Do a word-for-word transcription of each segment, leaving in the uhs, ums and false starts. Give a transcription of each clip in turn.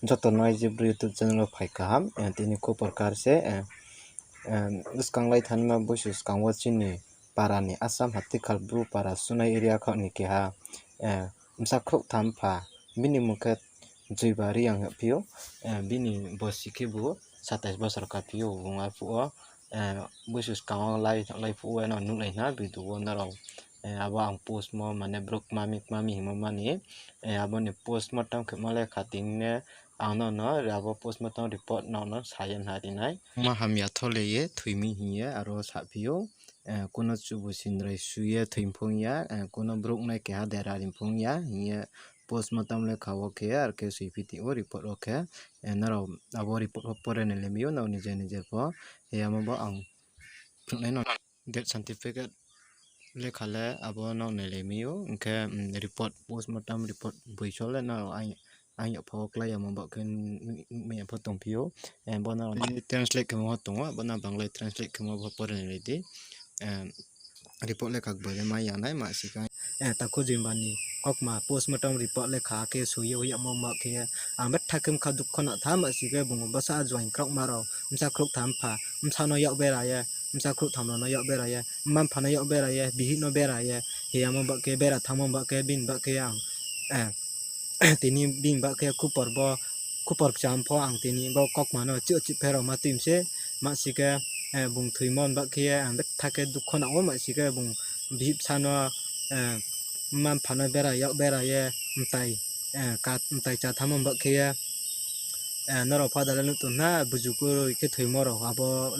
Joto no I G Bru YouTube channel wo phai kaham, eh, tini khupor kar se, eh, eh, bwskang lai thanngma boisu skang wo chini para ni Assam Hatikhal Bru para Sunai area khaoh ni keha, eh, bsa khrouhtham pha, bini mmung khe Juiba Reang hing phi ou, eh, bini bosi khebu satais bosor ka phi ou, bung arphuh wo, eh, boisu skang wo lai, lai phuh wo no nuhlai na video wo nrao, eh, abo ang post mo mane brouh kmami kmami hingmo mani, eh, abo ni postmortem khemo le kha tini ne ang no no abo postmortem report no no sa ye na ri nai. Ma hamya tho le ye thoi mi hing ye aro saphi ou, eh, kuno chubu sindrai su ye thoi phung ya, eh, kuno brouh nai keha dera ri phung ya hing ye postmortem le kha wo khe, ar khe soi phi tong ou report wo khe, eh, nrao abo report pho pore nai le mi ou, nrao nijer nijer pho, he amo bo ang phnuh nai no. Death certificate lekha le abo no nai le mi ou, hing khe, mm, report, postmortem report boi so le nrao ang, ang yag pha wo klái yamo baoh khe, mm, mm, ya pho tong phi ou. Eh, bo no translate khemo tong ou, bo no Bangla translate khemo bo pore nai lai di. Eh, report lekha gboile mai ya nai ma si khe. Eh, takhu Juiba ni kaukma postmortem report lekha khe soi ye yagmo ma khe, ang betha khe bkha dukho no tha ma si khe bung bsa joaing kraohma rao, bsa khrouhtham pha, bsa no yak bera ye, bsa khrouhtham rao no yak bera ye, mma mpha no yak bera ye, bihih no bera ye, he amo ba khe bera thanngmo ba khe, bini ba khe ang, eh, tini bini ba khe khupor bo, khupor kcham pho ang tini bo kaukma no chih chih pherao ma tui mi se, ma si khe, eh, bung thoimo ba khe ye ang betha khe dukho nang ou, ma si khe bung bihih bsa no, eh, mma mpha no bera yak bera ye, mtai, eh, ka-, mtai cha thanngmo ba khe ye, eh, nrao pho da le nuh tong na, buju kuroi khe thoimo rao, abo,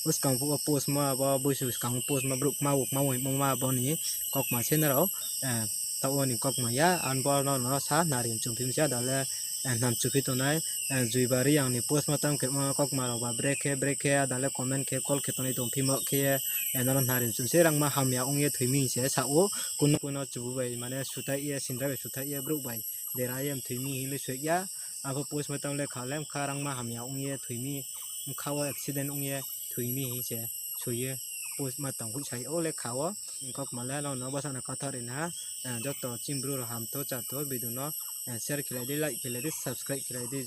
buskang phuh wo postmo, abo boisu skang postmo, brouh kma wo kma wo hingmo ma abo ni kaukma se nrao, eh, taoh wo ni kaukma ya, ang bo no no sa nari mchum phi mi se da le, eh, hnam chu phi tongnai, eh, Juiba Reang ni postmortem khemo kaukma rao ba brekhe, brekhe, da le comment khe, call khe tongnai tong phi mo khe, eh, nrao nari mchum se rangma hamya ong ye thoi mi hing se sa ou, kuno, kuno chubu bai, mane sutai ye, sindra bai sutai ye, brouh bai dera ye mthoi mi hing le soi ya, abo postmortem lekha le bkha rangma hamya ong ye thoi mi, bkha wo accident ong ye thoi mi hing se soi ye, postmortem hoihsa ye ou lekha wo, hing kaukma le nrao no bsa no kathar ri na, eh, joto chini Bru rao ham tho, cha tho, video no, eh, share khe lai di, like khe lai di, subscribe khe lai di.